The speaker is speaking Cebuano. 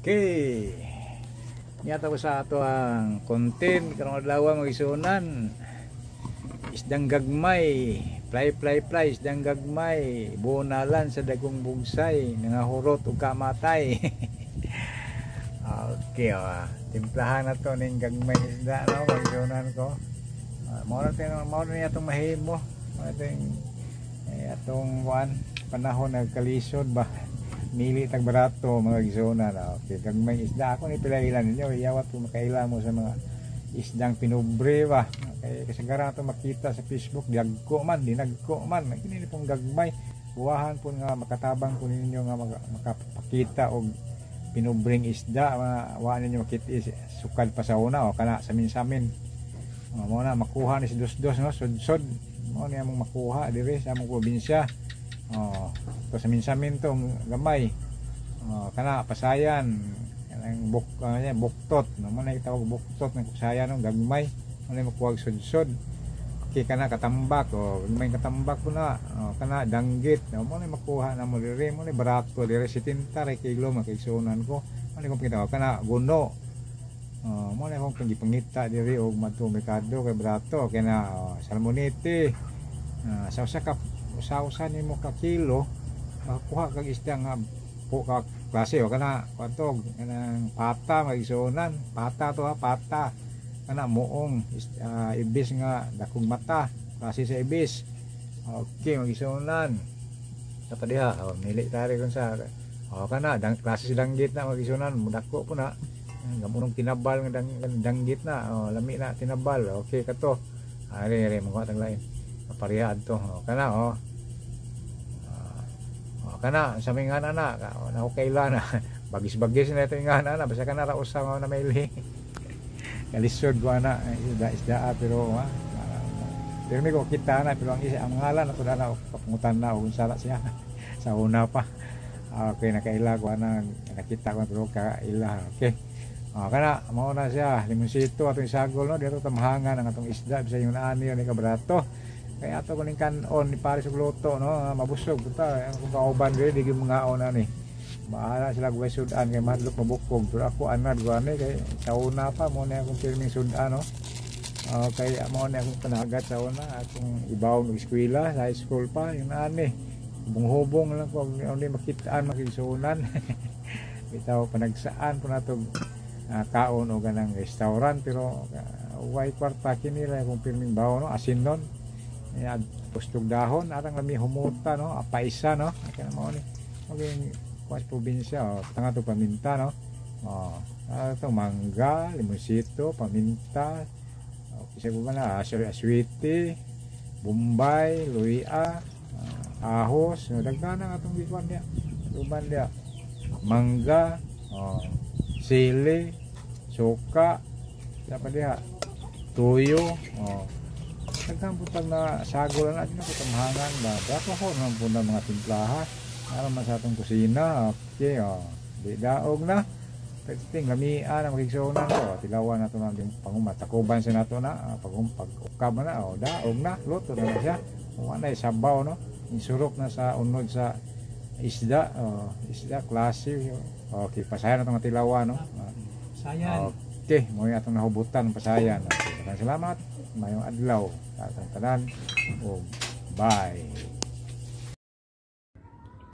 Okay. Niya ko sa ato ang content karong adlaw, mga igsuonan. Isdang gagmay, fly fly fly isdang gagmay, bunalan sa dagong bugsay, nangahurot ug kamatay. Okay, oh. Timplahan na to ning gagmay isda, no, mga igsuonan ko. Mao na tayo, mao na niya atong mahimo. Mao na eh, atong kuan panahon nagkalisod ba, mili tag barato, mga igsuonan. Okay, gagmay isda ako ni pilailan ninyo, iyawat ko makaila mo sa mga isdang pinubre ba. Kay kasagaran ato makita sa Facebook, dagko man, dinagko man. Kini pong gagmay, buwahan po nga makatabang po ninyo nga makapakita og pinubreng isda, mga wa ninyo makita sukad pa sa una o kana sa minsamin. O, mo na makuha ni si dos-dos, no, sudsod. Mo niya mong makuha diri sa among probinsya. Oh, to sa minsamin to gamay. Oh, kana pasayan, kanang buk yan, buktot, no, mo na tawag buktot ng pasayan, no, gagmay. Mo na makuha sudsod. Okay, kana katambak, oh, gagmay katambak po na. Oh, kana danggit, no, mo na makuha na mo diri, mo na barato diri, 70 ra kilo, mga kaigsuonan ko. Mo na kong pangita, oh, kana guno. Oh, mo na akong gipangita diri og madto merkado kay barato kay na, oh, salmonite. Sa usa ka usa-usa nimo ka kilo makakuha kag isda nga po ka klase o kana katog kanang pata, mga igsuonan, pata to ha, pata, kana muong ibis nga dakong mata, klase sa ibis. Okay, mga igsuonan, sa pa diha, oh, mili tari kung sa, oh, kana dang klase sa danggit na, mga igsuonan, mudako po na gamunong tinabal nga danggit na, oh, lami na tinabal. Okay, kato ari ari mga tag lain pareha adto, oh, kana, oh. Oh, kana sa mga na na okay na bagis-bagis na ito nga na basta kana ra usa nga na maili kalisod ko ana isda isda, pero pero may ko kita na, pero ang isa ang ngalan ako na kapungutan na og unsa siya sa una pa. Okay, nakaila ko ana, nakita ko pero kaila. Okay. Oh, kana mao na siya, limonsito atong isagol, no, dito tamahangan ang atong isda bisan yung naani ni kabrato. Kaya ato kuning kanon ni pares og luto, no, mabusog puta ang kung kauban diri di gyud mga na ni. Bahala sila guway sudan kay mahadlok mabukog, pero ako anad ko ani kay sa una pa mo na akong pirming sudan, no. Kay mo na akong panagat sa una akong ibawon og eskwela sa high school pa yung ani. Hubong-hubong lang ko only makitaan makigsuonan. Bitaw panagsaan po nato kaon o ganang restaurant, pero way kwarta, kini ra akong pirming bawon, no, asin nun. Ya, pustog dahon, arang lami humuta, no, apaisa, no. Kaya mao ni. Okay, kuwas probinsya, oh, tanga to paminta, no. Oh, to mangga, limonsito, paminta. Oh, isa ko ba na, aswiti, Bombay, luya, ahos, no, daghan na atong gikuan diya. Uban diya. Mangga, oh, sili, suka, pa diha, tuyo, oh. Daghan po tag na sagol na natin ako tamahangan ba. Dato ko naman po na mga timplaha. Aram man sa atong kusina. Okay, oh. Di daog na. Pwede lamian ang makigsuonan ko. Tilawan na ito na yung panguma. Takuban siya nato na. Pag-ukab na. Oh, daog na. Luto na siya. Wala na sabaw, no. Insurok na sa unod sa isda. Oh, isda, klase. Okay, pasayan na itong tilawan, no. Sayan. Okay, mo yung atong nahubutan pasayan. Okay, maraming salamat. Mayong adlaw. Tatang tanan. Oh, bye.